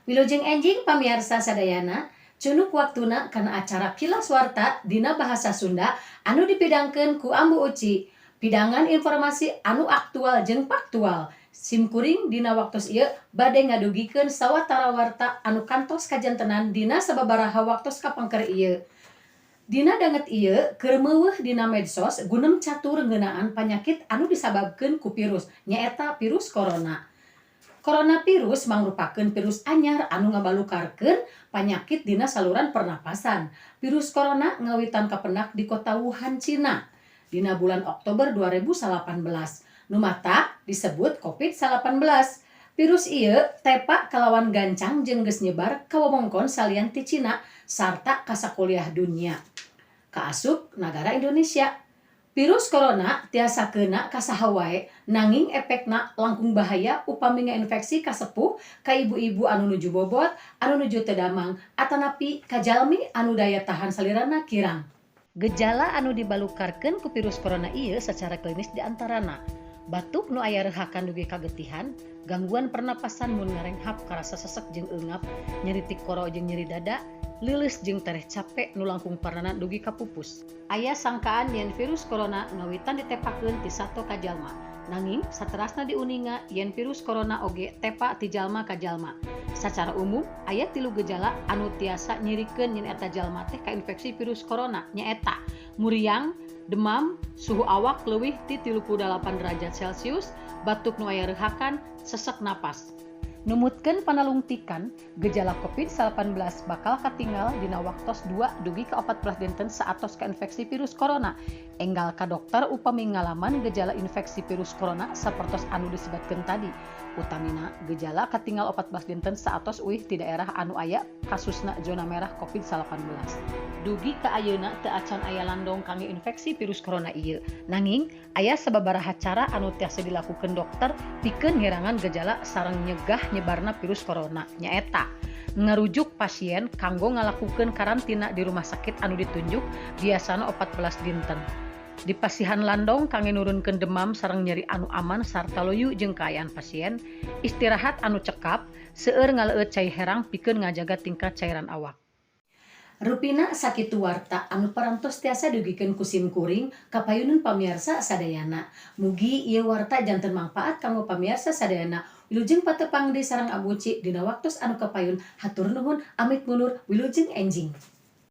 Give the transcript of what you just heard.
Wilujeng enjing, pamiarsa sadayana. Cunuk waktuna kana acara Kilas Warta dina bahasa Sunda anu dipidangkeun ku Ambu Uci. Pidangan informasi anu aktual jeung faktual. Simkuring dina waktos ieu bade ngadugikeun sawatara warta anu kantos kajantenan dina sababaraha waktos kapengker ieu. Dina danget ieu, keur meuweuh dina medsos gunem catur ngeunaan panyakit anu disababkeun ku virus, nyaeta virus corona. Coronavirus mangrupakeun virus anyar anu ngabalukarkeun panyakit dina saluran pernapasan. Virus corona ngawitan kapendak di kota Wuhan, Cina, dina bulan Oktober 2018. Nu matak disebut COVID-19. Virus ieu tepa kalawan gancang jeung geus nyebar ka wewengkon salian ti Cina sarta ka sakuliah dunya, kaasup nagara Indonesia. Virus corona tiasa keuna ka saha wae, nanging efekna langkung bahaya upami ngainfeksi ka sepuh, ka ibu-ibu anu nuju bobot, anu nuju teu damang, atanapi ka jalmi anu daya tahan salirana kirang. Gejala anu dibalukarkeun ku virus corona ieu sacara klinis diantarana batuk nu aya rehakan dugi ka getihan, gangguan pernapasan, mun ngarenghap karasa sesek jeung eungap, nyeri tikoro jeung nyeri dada, leuleus jeung tereh cape nu langkung parnana dugi ka pupus. Aya sangkaan yen virus corona ngawitan ditepakeun ti sato ka jalma. Nanging saterasna diuninga yen virus corona oge tepa ti jalma ka jalma. Sacara umum aya tilu gejala anu tiasa nyirikeun yen eta jalma teh kainfeksi virus corona, nyaeta muriang, demam, suhu awak leuwih ti 38 derajat Celcius, batuk nu aya rehakan, sesek napas. Numutkeun panalungtikan, gejala COVID-19 bakal katingal dina waktos 2 dugi ka 14 dinten saatos kainfeksi virus corona. Enggal ka dokter upami ngalaman gejala infeksi virus corona sapertos anu disebatkeun tadi. Utamina gejala katingal 14 dinten saatos uih ti daerah anu aya kasusna zona merah COVID-19. Dugi ka ayeuna teu acan aya landong kangge infeksi virus corona ieu. Nanging aya sababaraha cara anu tiasa dilakukeun dokter pikeun ngirangan gejala sareng nyegah nyebarna virus corona, nyaeta ngarujuk pasien kanggo ngalakukeun karantina di rumah sakit anu ditunjuk, biasana 14 dinten. Dipasihan landong kangge nurunkeun demam sareng nyeri anu aman sarta loyu jeung kaayaan pasien, istirahat anu cekap, seueur ngaleueut cai herang pikeun ngajaga tingkat cairan awak. Rupina sakitu warta anu parantos tiasa dugikeun ku simkuring ka payuneun pamiarsa sadayana. Mugi ieu warta janten mangpaat kanggo pamiarsa sadayana. Wilujeng patepang deui sareng Abuci dina waktos anu kapayun. Hatur nuhun, amit mundur, wilujeng enjing.